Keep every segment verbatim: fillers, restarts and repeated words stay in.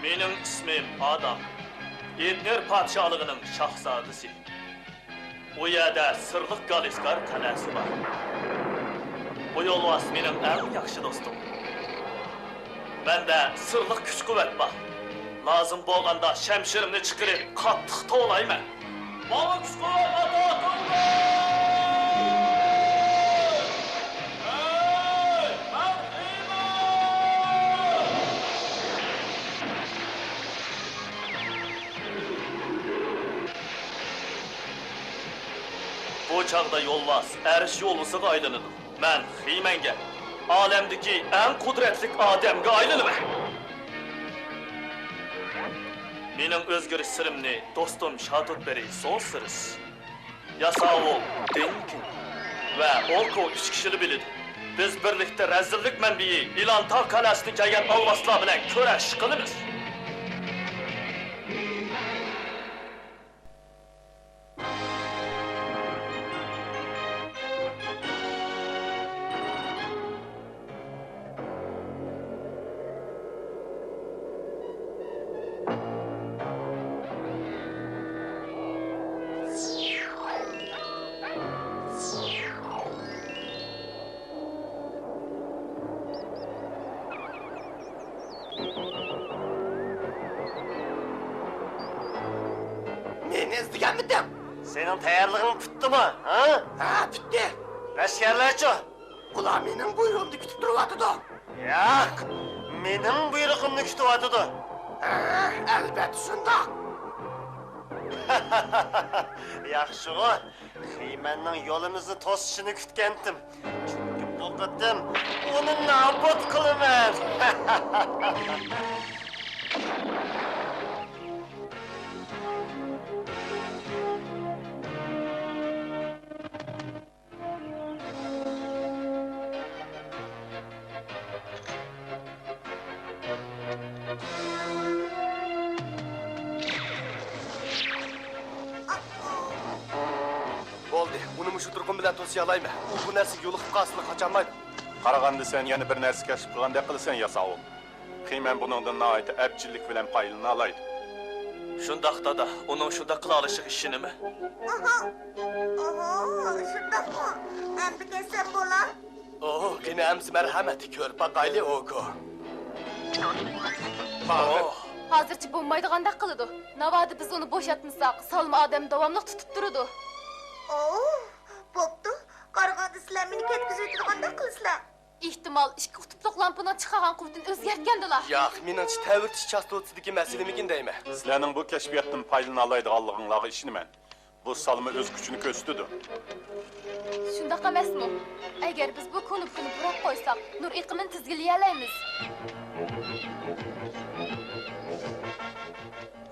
مېنىڭ ئىسمىم ئادام. ئېدنېر پادىشاھلىقىنىڭ شاھزادىسى. ئۇ يەردە سىرلىق گالىسكار قەلئەسى بار. بۇ يولۋاس مېنىڭ ئەڭ ياخشى دوستۇم. مەندە سىرلىق كۈچ-قۇۋۋەت بار. لازىم بولغاندا شەمشىرىمنى چىقىرىپ، قاتتىق توۋلايمەن. ماڭا كۈچ-قۇۋۋەت ئاتا قىلغىن! ھەي، مەن خىمەن! بۇ چاغدا يولۋاس ئەرش يولۋىسىغا ئايلىنىدۇ. مەن خىمەنگە، ئالەمدىكى ئەڭ قۇدرەتلىك ئادەمگە ئايلىنىمەن. مېنىڭ ئۆزگىرىش سىرىمنى دوستۇم شاتۇتبېرى سونسىرىس، ياساۋۇل دېنكىن ۋە ئوكو ئۈچ كىشىلا بىلىدۇ. بىز بىرلىكتە رەزىللىك مەنبىيى ئىلانتاغ قەلئەسىدىن كەلگەن ئالۋاستىلار بىلەن كۈرەش قىلىمىز. مېنى ئىزدىگەنمىدىڭ؟ سېنىڭ تەييارلىقىڭ پۈتتىمۇ، ھە؟ ھە، پۈتتى. لەشكەرلەرچۇ؟ ئۇلار مېنىڭ بۇيرۇغۇمنى كۈتۈپ تۇرۇۋاتىدۇ. ياق، مېنىڭ بۇيرۇقۇمنى كۈتۈۋاتىدۇ. ھە، ئەلۋەتتە شۇنداق. ياخشىغۇ، خىمەننىڭ يولىمىزنى توسۇشىنى كۈتكەنتىم. چۈنكى بۇ قېتىم ئۇنى نابۇت قىلىمەن. بولدى، ئۇنى مۇشۇ تۇرقۇم بىلەن توسۇيالايمەن. ئۇ بۇ نەرسىگە يولۇقۇپ قالسىلا قاچالمايدۇ. قارىغاندا سەن يەنە بىر نەرسە كەشىپ قىلغاندەك قىلىسەن، ياساۋۇل. خىمەن بۇنىڭدىن ناھايىتى ئەپچىللىك بىلەن پايدىلىنالايدۇ. شۇنداق، دادا، ئۇنىڭ شۇنداق قىلالىشىغا ئىشىنىمەن. ئاھا. ئوھو، شۇنداقمۇ؟ ئەمدى كەتسەم بولا؟ ئوھ، قېنى ئەمسە مەرھەمەت، كۆرۈپ باقايلى، ئوكو. ھازىرچە بولمايدىغاندەك قىلىدۇ. ناۋادا بىز ئۇنى بوشاتمىساق، سالما ئادەم داۋاملىق تۇتۇپ تۇرىدۇ. ئوھ، بوپتۇ. قارىغاندا سىلەر مېنى كەتكۈزۈۋېتىدىغاندەك قىلىسىلەر. ئېھتىمال، ئىككى قۇتۇپلۇق لامپىنىڭ چىقارغان قۇۋۋىتىنى ئۆزگەرتكەندىلا. ياق، مېنىڭچە، تەۋرىتىش چاستوتىسىدىكى مەسىلىمىكىن دەيمەن. سىلەرنىڭ بۇ كەشپىياتتىن پايدىلىنالايدىغانلىقىڭلارغا ئىشىنىمەن. بۇ سالما ئۆز كۈچىنى كۆرسىتىدۇ. شۇنداق ئەمەسمۇ؟ ئەگەر بىز بۇ كۇنۇپكىنى بۇراپ قويساق، نۇر ئېقىمىنى تىزگىنلىيەلەيمىز.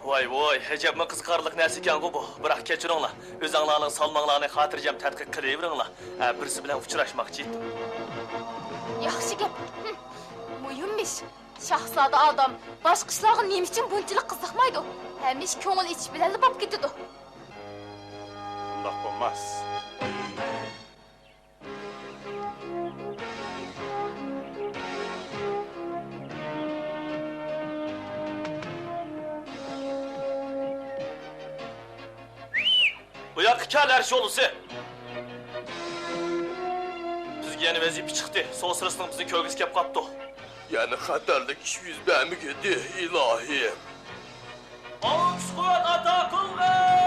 ۋاي ۋوي، ئەجەبمۇ قىزىقارلىق نەرسىكەنغۇ بۇ. بىراق كەچۈرۈڭلار، ئۆزەڭلارنىڭ سالماڭلارنى خاتىرجەم تەتقىق قىلىۋېرىڭلار. ھە، بىرسى بىلەن ئۇچراشماقچى ئىدىم. ياخشى گەپ. ھىم. مۇھىم ئىش. شاھزادە ئادام باشقا ئىشلارغا نېمە ئۈچۈن بۇنچىلىك قىزىقمايدۇ؟ ھەمىشە كۆڭۈل ئېچىش بىلەنلا بولۇپ كېتىدۇ. ئۇنداق بولماس. بۇ ياققا كەل، ئەرش يولۋىسى! بىزگە يەنە ۋەزىپە چىقتى. سوسرىسنىڭ بىزنى كۆرگۈسى كەپ قاپتۇ. يەنە خەتەرلىك ئىش يۈز بەرمىگىدى، ئىلاھىم. ماڭا كۈچ-قۇۋۋەت ئاتا قىلغىن!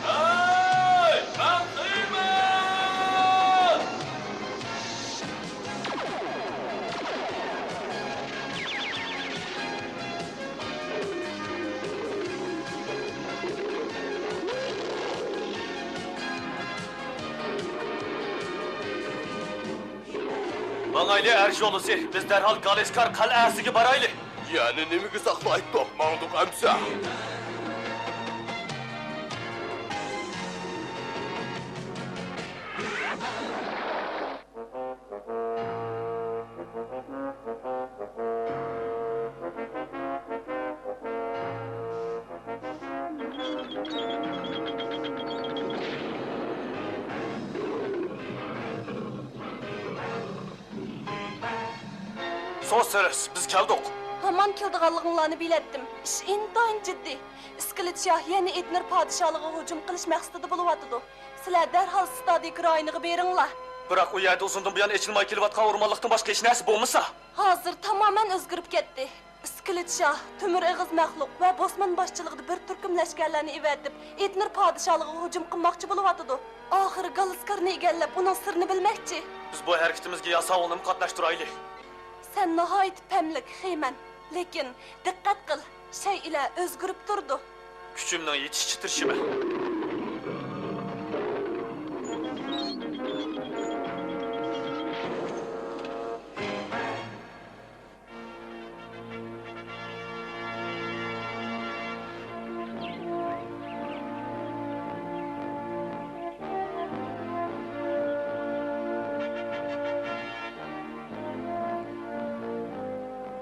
ھەي، مەن خىمەن! ماڭايلى، ئەرش يولۋىسى، بىز دەرھال گالىسكار قەلئەسىگە بارايلى. يەنە نېمىگە ساقلايتتۇق؟ ماڭدۇق ئەمسە. سوسېرس، بىز كەلدۇق. ھامان كېلىدىغانلىقىڭلارنى بىلەتتىم. ئىش ئىنتايىن جىددىي. ئىسكىلىت شاھ يەنە ئېتنېر پادىشاھلىقىغا ھۇجۇم قىلىش مەقسىتىدە بولۇۋاتىدۇ. سىلەر دەرھال ستادىك رايونىغا بېرىڭلار. بىراق ئۇ يەردە ئۇزۇندىن بۇيان ئېچىلماي كېلىۋاتقان ئورمانلىقتىن باشقا ھېچ نەرسە بولمىسا؟ ھازىر تامامەن ئۆزگىرىپ كەتتى. ئىسكىلىت شاھ، تۆمۈر ئېغىز مەخلۇق ۋە بوسمان باشچىلىقىدا بىر تۈركۈم لەشكەرلەرنى ئېۋەتىپ، ئېتنېر پادىشاھلىقىغا ھۇجۇم قىلماقچى بولۇۋاتىدۇ. ئاخىرى گالىسكارنى ئىگىلەپ، ئۇنىڭ سىرىنى بىلمەكچى. بىز بۇ ھەرىكىتىمىزگە ياساۋۇلنىمۇ قاتناشتۇرايلى. سەن ناھايىتى پەملىك، خېمەن. لېكىن، دىققەت قىل، شەيئىلەر ئۆزگىرىپ تۇرىدۇ. كۈچۈمنىڭ يېتىشىچە تىرىشىمەن.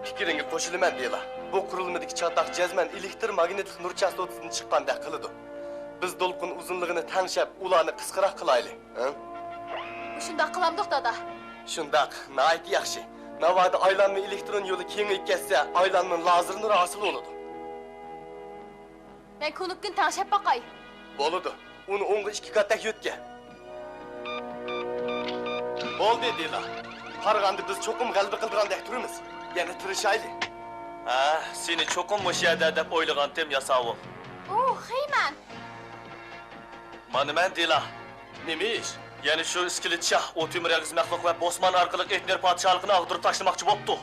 پىكرىڭگە قوشۇلىمەن، دېلا. بۇ قۇرۇلمىدىكى چاتاق جەزمەن ئېلېكتر ماگنىتلىق نۇر چاستوتىسىدىن چىققاندەك قىلىدۇ. بىز دولقۇن ئۇزۇنلۇقىنى تەڭشەپ، ئۇلارنى قىسقىراق قىلايلى. ھە؟ مۇشۇنداق قىلامدۇق، دادا؟ شۇنداق، ناھايىتى ياخشى. ناۋادا ئايلانما ئېلېكترون يولى كېڭىيىپ كەتسە، ئايلانما لازېر نۇرى ھاسىل بولىدۇ. مەن كۇنۇپكىنى تەڭشەپ باقاي. بولىدۇ. ئۇنى ئوڭغا ئىككى كاتەك يۆتكە. بولدى، دېلا. قارىغاندا بىز چوقۇم غەلىبە قىلىدىغاندەك تۇرىمىز. يەنە تىرىشايلى. ھە، سېنى چوقۇم مۇشۇ يەردە دەپ ئويلىغانتىم، ياساۋۇل. ئۇ، خېيمەن. مانا مەن، دېلا. نېمە ئىش؟ يەنە شۇ ئىسكىلىت شاھ، ئۇ تۆمۈر ئېغىز مەخلۇق ۋە بوسمان ئارقىلىق ئېتنېر پادىشاھلىقىنى ئاغدۇرۇپ تاشلىماقچى بوپتۇ.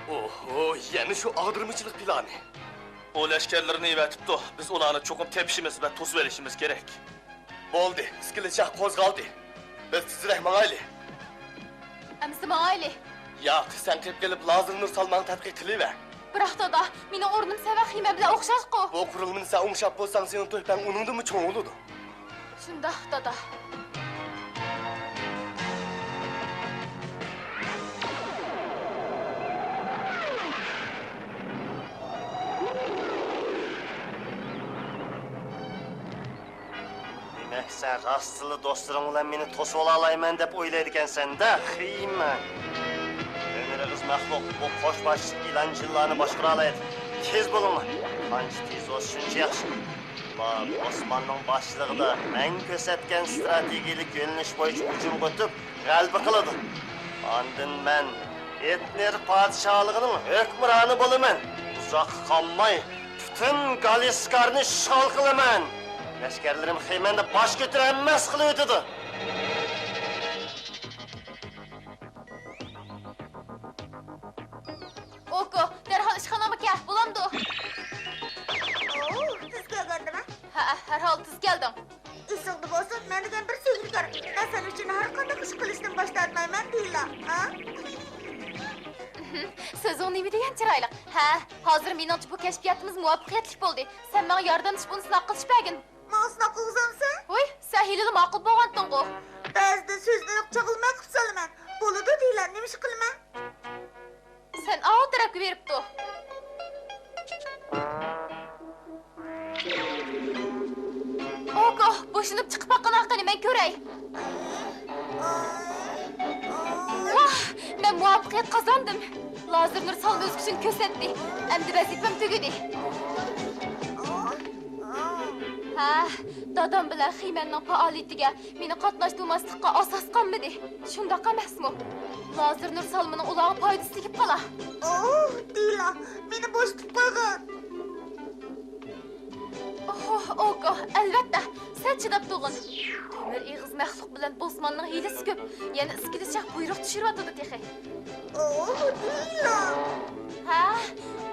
ئوھو، يەنە شۇ ئاغدۇرمىچىلىق پىلانى. ئۇ لەشكەرلىرىنى ئەۋەتىپتۇ. بىز ئۇلارنى چوقۇم تېپىشىمىز ۋە توسۇۋېلىشىمىز كېرەك. بولدى، ئىسكىلىت شاھ قوزغالدى. بىز تېزرەك ماڭايلى. ئەمىسە ماڭايلى. ياق، سەن قېپىپ قېلىپ لازېر نۇر سالماڭنى تەتقىق قىلىۋەر. بىراق، دادا، مېنىڭ ئورنۇم سەۋەخ خېمەن بىلەن ئوخشاشقۇ. بۇ قۇرۇلمىنى سەن ئوڭشاپ بولساڭ، سېنىڭ تۆھپەڭ ئۇنىڭدىنمۇ چوڭ بولىدۇ. شۇنداق، دادا. دېمەك، سەن راستتىنلا دوستلىرىڭ بىلەن مېنى توسۇۋالالايمەن دەپ ئويلايدىكەنسەن-دە، خېيمەن. تۆمۈر ئېغىز مەخلۇق، بۇ قوش باشلىق ئىلان جىنلارنى باشقۇرالايدۇ. تېز بولۇڭلار. قانچە تېز بولسا، شۇنچە ياخشى. ئۇلار ئوسماننىڭ باشچىلىقىدا مەن كۆرسەتكەن ئىستراتېگىيەلىك يۆنىلىش بويىچە ھۇجۇمغا ئۆتۈپ، غەلىبە قىلىدۇ. ئاندىن مەن ئېتنېر پادىشاھلىقىنىڭ ھۆكۈمرانى بولىمەن. ئۇزاققا قالماي، پۈتۈن گالىسكارنى ئىشغال قىلىمەن. لەشكەرلىرىم خېمەندە باش كۆتۈرەلمەس قىلىۋېتىدۇ. ئوكو، دەرھال ئىشخانامغا كەل، بولامدۇ؟ ئوو، تېز كەلگەندىمەن. ھەئە، ھەرھال تېز كەلدىڭ. ئېسىڭدە بولسۇن، مەن دېگەن بىر سېھىرگەر. مەن سەن ئۈچۈن ھەر قانداق ئىش قىلىشتىن باش تارتمايمەن، دېيىلا. ھە؟ سۆزۈڭ نېمە دېگەن چىرايلىق. ھە، ھازىر مېنىڭچە بۇ كەشپىياتىمىز مۇۋەپپەقىيەتلىك بولدى. سەن ماڭا ياردەملىشىپ ئۇنى سىناق قىلىشىپ بەرگىن. ماڭا سىناق قىلغۇزامسەن؟ ۋۇي، سەن ھېلىلا ماقۇل بولغانتىڭغۇ. بەزىدە سۆزنى چاغلىماي قىلىپ سالىمەن. بولىدۇ دېيىلە، نېمە ئىش قىلىمەن؟ سەن ئاۋۇ تەرەپكە بېرىپ تۇر. ئوكو، بوشىنىپ چىقىپ باققىنا قېنى، مەن كۆرەي. ۋاھ، مەن مۇۋەپپەقىيەت قازاندىم. لازېر نۇر سالما ئۆز كۈچىنى كۆرسەتتى. ئەمدى ۋەزىپەم تۈگىدى. ھە، دادام بىلەن خېمەننىڭ پائالىيىتىگە مېنى قاتناشتۇرماسلىققا ئاساس قالمىدى. شۇنداق ئەمەسمۇ؟ لازېر نۇر سالمىنىڭ ئۇلارغا پايدىسى تېگىپ قالا. ئوھ، دېيىلا، مېنى بوشىتىپ قويغىن. ئوھ، ئوكو، ئەلۋەتتە، سەن چىداپ تۇرغىن. تۆمۈر ئېغىز مەخلۇق بىلەن بوسماننىڭ ھىيلىسى كۆپ. يەنە ئىسكىلىت شاھ بۇيرۇق چۈشۈرۈۋاتىدۇ تېخى. ئوھ، دېيىلا. ھە،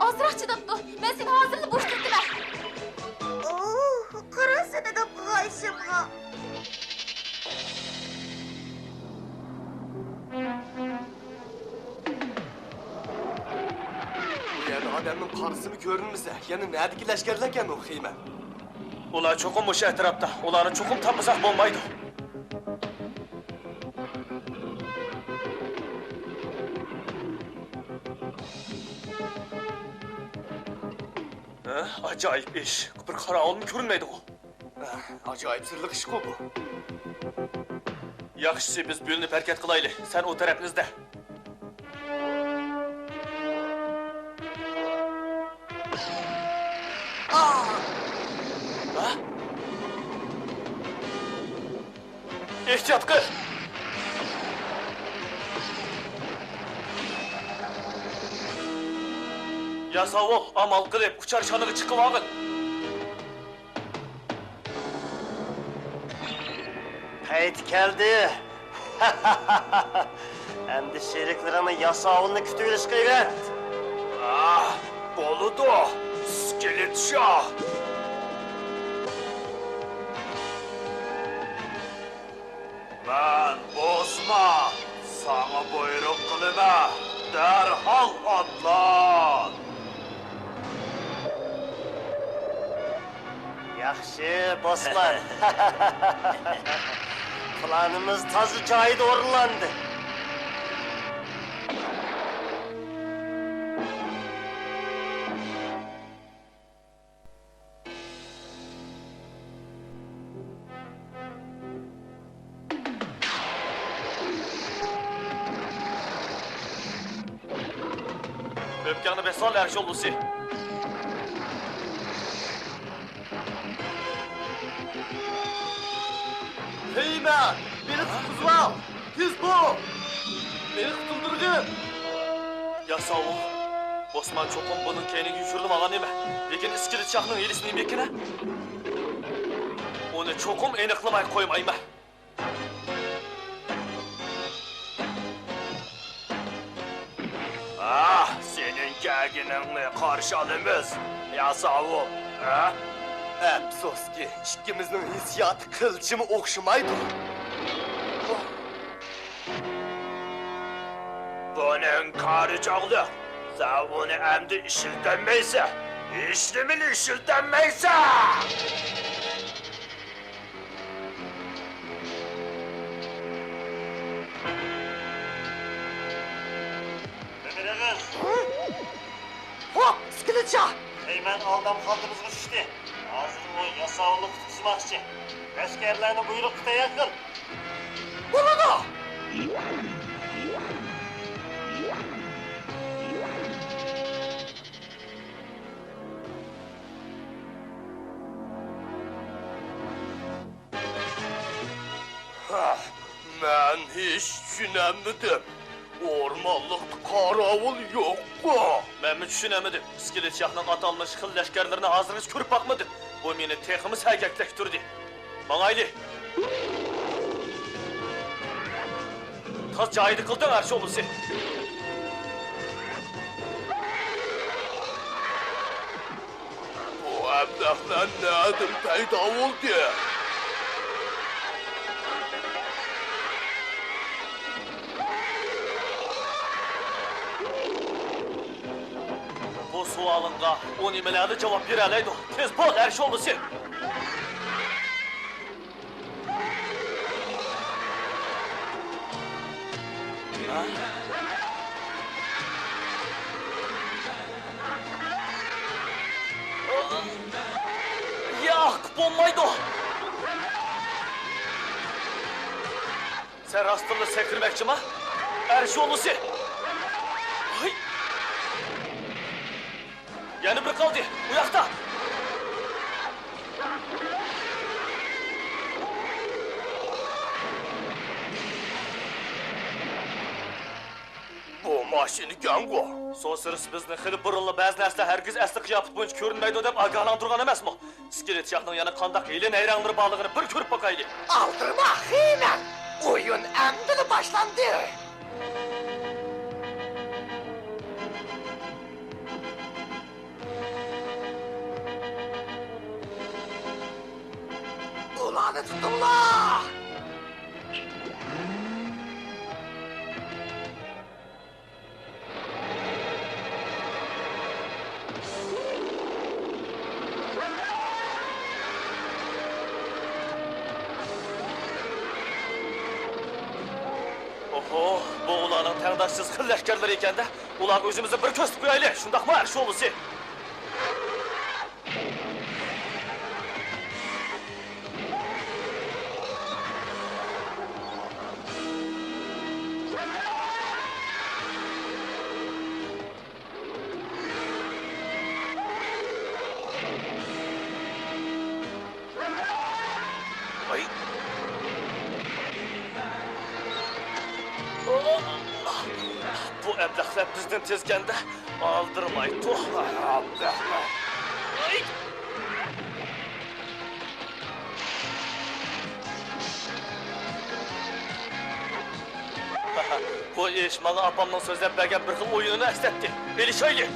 ئازراق چىداپ تۇر. مەن سېنى ھازىرلا بوشىتىۋېتىمەن. ئوھ، قارا سېنى داپ قىلغان ئىشىمغا. بۇ يەردە ئادەمنىڭ قارىسىمۇ كۆرۈنمىسە، يەنە نەدىكى لەشكەرلەركەن ئۇ خېمەن؟ ئۇلار چوقۇم مۇشۇ ئەتراپتا. ئۇلارنى چوقۇم تاپمىساق بولمايدۇ. ھە؟ ئاجايىپ ئىش. بىر قاراۋۇلمۇ كۆرۈنمەيدىغۇ؟ ئاجايىپ سىرلىق ئىشقۇ بۇ. ياخشىسى، بىز بۆلۈنۈپ ھەرىكەت قىلايلى. سەن ئۇ تەرەپنى ئىزدە. ئېھتىيات قىل! ياساۋۇل، ئامال قىلىپ ئۇچار شانىغا چىقىۋالغىن. پەيتى كەلدى. ئەمدى شېرىكلىرىڭنى ياساۋۇلنى كۈتۈۋېلىشقا ئەۋەت. ئاھ، بولىدۇ، ئىسكىلىت شاھ. مەن بوسمان، ساڭا بۇيرۇق قىلىمەن، دەرھال ئاتلان! ياخشى، بوسمان. پىلانىمىز تازا جايىدا ئورۇنلاندى. ئۆپكەڭنى بېسىۋال، ئەرش ئۇلۇسى. ھېي مەن، مېنى قۇتقۇزۇۋال! تېز بول! مېنى قۇتۇلدۇرغىن! ياساۋۇل، بوسمان چوقۇم بۇنىڭ كەينىگە يوشۇرۇنۇۋالغان نېمە؟ لېكىن ئىسكىلىت شاھنىڭ ھىيلىسى نېمىكىن، ھە؟ ئۇنى چوقۇم ئېنىقلىماي قويمايمەن. ئاھ، سېنىڭ كەلگىنىڭنى قارشى ئالىمىز، ياساۋۇل، ھە؟ ئەپسۇسكى، ئىككىمىزنىڭ ھېسسىياتى قىلچىمۇ ئوخشىمايدۇ. بۇنىڭ كارى چاغلىق. سەن ئۇنى ئەمدى ئىشلىتەلمەيسەن. ھېچنېمىنى ئىشلىتەلمەيسەن! ئۆمۈر ئېغىز! خوپ، ئىسكىلىت شاھ! خېيمەن ئالدام خالتىمىزغا چۈشتى. ھازىر ئۇ ياساۋۇلنى قۇتقۇزماقچى. لەشكەرلەرنى بۇيرۇققا تەييار قىل. بولىدۇ! ھە، مەن ھېچ چۈشىنەلمىدىم. ئورمانلىقتا قاراۋۇل يوققۇ؟ مەنمۇ چۈشىنەلمىدىم. ئىسكىلىت شاھنىڭ ئاتالمىش خىل لەشكەرلىرىنى ھازىرغىچە كۆرۈپ باقمىدىم. بۇ مېنى تېخىمۇ سەگەكلەشتۈردى. ماڭايلى! تاز جايىدا قىلدىڭ، ئەرش ئوغلىسى! بۇ ئەبلەخلەر نەدىن پەيدا بولدى؟ بۇ سوئالىڭغا ئۇ نېمىلەرلا جاۋاب بېرەلەيدۇ؟ تېز بول، ئەرش ئوغلىسى! ياق، بولمايدۇ! سەن راستتىنلا سەكرىمەكچىما؟ ئەرش ئۇلۇسى! ھاي! يەنە بىر قالدى، ئۇ ياقتا! بۇ ماشىنىكەنغۇ؟ سوسىرس بىزنى خېلى بۇرۇنلا بەزى نەرسىلەر ھەرگىز ئەسلى قىياپىتى بويىچە كۆرۈنمەيدۇ دەپ ئاگاھلاندۇرغان ئەمەسمۇ؟ ئىسكىلىت شاھنىڭ يەنە قانداق ھىيلە-نەيرەڭلىرى بارلىقىنى بىر كۆرۈپ باقايلى. ئالدىرىما، خېمەن! ئويۇن ئەمدىلا باشلاندى! ئۇلارنى تۇتۇڭلار! ئوھو، بۇ ئۇلارنىڭ تەڭداشسىز خىل لەشكەرلىرى ئىكەن-دە. ئۇلارغا ئۆزىمىزنى بىر كۆرسىتىپ قويايلى، شۇنداقمۇ، ئەرش ئۇلۇسى؟ ۋاي! دەخلەت بىزدىن تېزكەندە، ئالدىرىماي تۇر. بۇ ئىش ماڭا ئاپامنىڭ سۆزلەپ بەرگەن بىر خىل ئويۇنىنى ئەسلەتتى. ئېلىشايلى!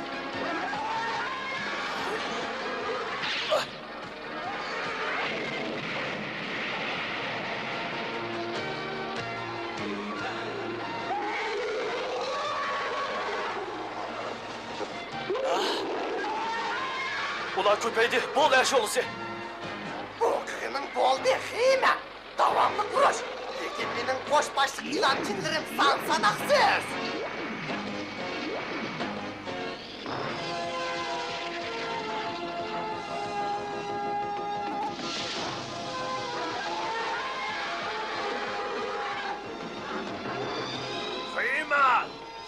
ئۇلار كۆپەيدى. بول، ئەرشە ئۇلۇسى! بۇ قىغىنىڭ بولدى، خېمە! داۋاملىق ئۇرۇش! لېكىن مېنىڭ قوش باشلىق ئىلان جىنلىرىم سان-ساناقسىز! خېمە!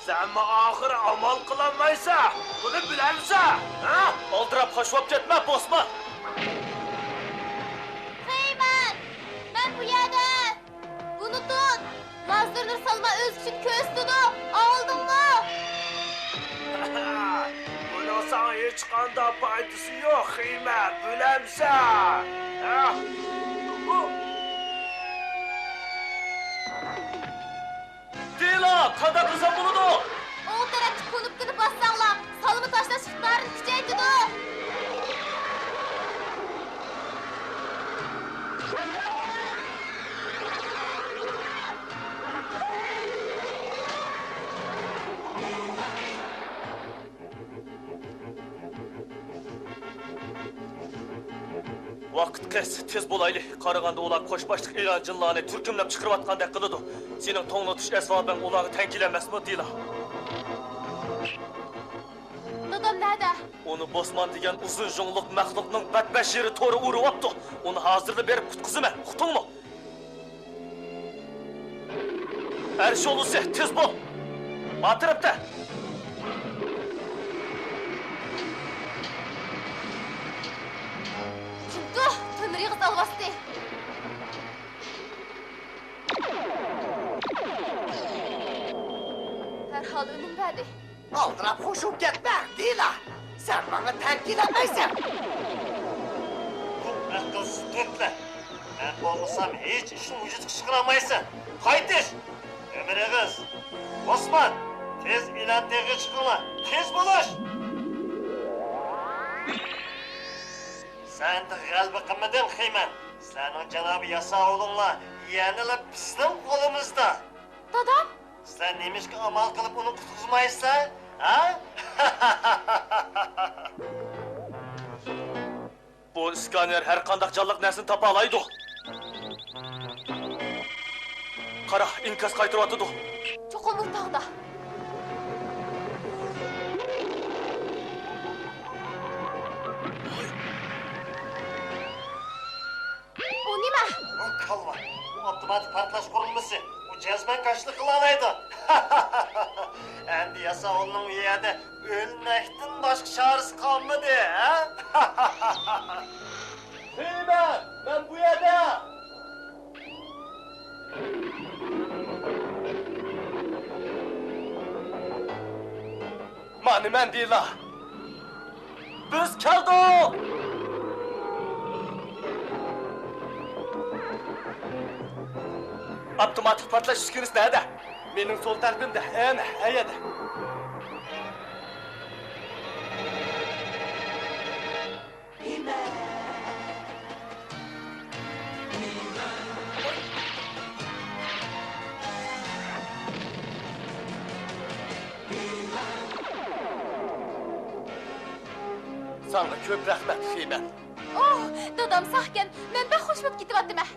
سەنمۇ ئاخىرى ئامال قىلالمايسەن، بۇنى بىلەمسەن، ھە؟ ئالدىراپ خاش بولۇپ كەتمە، بوسمان! خېمەن! مەن بۇ يەردە! بۇنى تۇت! لازېر نۇر سالما ئۆز كۈچىنى كۆرسىتىدۇ! ئاڭلىدىڭمۇ؟ بۇنىڭ ساڭا ھېچقانداق پايدىسى يوق، خېمەن، بىلەمسەن؟ ھە؟ دېلا، قانداق قىلسام بولىدۇ؟ ئوڭ تەرەپتىكى كۇنۇپكىنى باسساڭلار، سالما تاشلاش ئىقتىدارىنى كۈچەيتىدۇ. ۋاقىت قىس، تېز بولايلى. قارىغاندا ئۇلار قوش باشلىق ئىلان جىنلارنى تۈركۈملەپ چىقىرىۋاتقاندەك قىلىدۇ. سېنىڭ توڭلىتىش ئەسۋابىڭ ئۇلارغا تەڭ كېلەلمەسمۇ، دېلا؟ دادام نەدە؟ ئۇنى بوسمان دېگەن ئۇزۇن ژۇڭلۇق مەخلۇقنىڭ بەتبەشىرى تورى ئۇرۇۋاپتۇ. ئۇنى ھازىرلا بېرىپ قۇتقۇزىمەن، ئۇقتۇڭمۇ؟ ئەرشە ئۇلۇسى، تېز بول! ئارقا تەرەپتە! جىنتۇ، تۆمۈر ئېغىز ئالۋاستى! ھەرھال ئۈنۈم بەردى. ئالدىراپ خۇشۇپ كەتمە، دېلا! سەن ماڭا تەڭ كېلەلمەيسەن! بۇ ئەقىلسىز تۆتلە! مەن بولمىسام ھېچ ئىشنى ۋۇجۇدقا چىقىرالمايسەن! قايتىش! تۆمۈر ئېغىز! بوسمان! تېز ئىلان تېغىغا چىقىڭلار! تېز بولۇش! سەن تېخى غەلىبە قىلمىدىڭ، خېمەن! سىلەرنىڭ جانابىي ياساۋۇلۇڭلار يەنىلا بىزنىڭ قولىمىزدا! دادام! سىلەر نېمىشقا ئامال قىلىپ ئۇنى قۇتقۇزمايسىلەر؟ ھە؟ بۇ ئىسكانېر ھەر قانداق جانلىق نەرسىنى تاپالايدۇ. قارا، ئىنكاس قايتۇرۇۋاتىدۇ. چوقۇم ئۇ تاغدا. ئۇ نېمە؟ ئۇ كالۋا. ئۇ ئاپتوماتىك پارتلاش قۇرۇلمىسى. ئۇ جەزمەن كاشىلىق قىلالايدۇ. ئەمدى ياساۋۇلنىڭ ئۇ يەردە ئۆلمەكتىن باشقا چارىسى قالمىدى، ھە؟ خېمەن، مەن بۇ يەردە! مانا مەن دېلا! بىز كەلدۇق! ئاپتوماتىك پارتلاش ئۈسكۈنىسى نەدە؟ مېنىڭ سول تەرىپىمدە، ئەنە، ئەيەدە. ساڭا كۆپ رەھمەت، خېمەن. ئوھ، دادام ساقكەن، مەن بەك خۇش بولۇپ كېتىۋاتىمەن.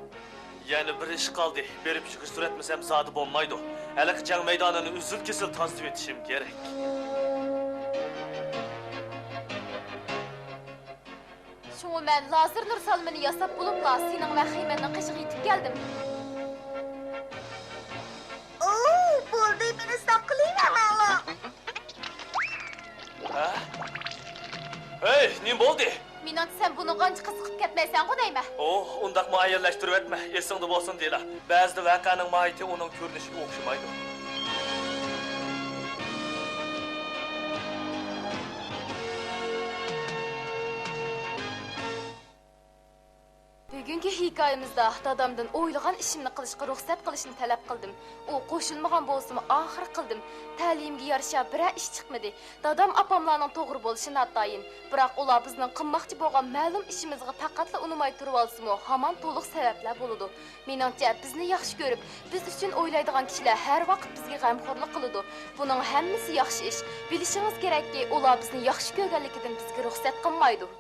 يەنە بىر ئىش قالدى، بېرىپ يۈگۈرۈشتۈرۈۋەتمىسەم زادى بولمايدۇ. ھېلىقى جەڭ مەيدانىنى ئۈزۈل-كېسىل تازىلىۋېتىشىم كېرەك. شۇڭا مەن لازېر نۇر سالمىنى ياساپ بولۇپلا سېنىڭ ۋە خېمەننىڭ قېشىغا يېتىپ كەلدىم. ئوو، بولدى، مېنى ساق قىلىۋەرمەڭلار. ھە؟ ھەي، نېمە بولدى؟ مېنىڭچە سەن بۇنىڭغا ئانچە قىزىقىپ كەتمەيسەنغۇ دەيمەن. ئوھ، ئۇنداق مۇئەييەنلەشتۈرۈۋەتمە، ئېسىڭدە بولسۇن دېلا. بەزىدە ۋەقەنىڭ ماھىيىتى ئۇنىڭ كۆرۈنۈشىگە ئوخشىمايدۇ. بۈگۈنكى ھېكايىمىزدا دادامدىن ئويلىغان ئىشىمنى قىلىشقا رۇخسەت قىلىشنى تەلەپ قىلدىم. ئۇ قوشۇلمىغان بولسىمۇ، ئاخىر قىلدىم. تەلىيىمگە يارىشا بىرەر ئىش چىقمىدى. دادام ئاپاملارنىڭ توغرا بولۇشى ناتايىن. بىراق ئۇلار بىزنىڭ قىلماقچى بولغان مەلۇم ئىشىمىزغا پەقەتلا ئۇنىماي تۇرۇۋالسىمۇ، ھامان تولۇق سەۋەبلەر بولىدۇ. مېنىڭچە، بىزنى ياخشى كۆرۈپ، بىز ئۈچۈن ئويلايدىغان كىشىلەر ھەر ۋاقىت بىزگە غەمخورلۇق قىلىدۇ. بۇنىڭ ھەممىسى ياخشى ئىش. بىلىشىڭىز كېرەككى، ئۇلار بىزنى ياخشى كۆرگەنلىكىدىن بىزگە رۇخسەت قىلمايدۇ.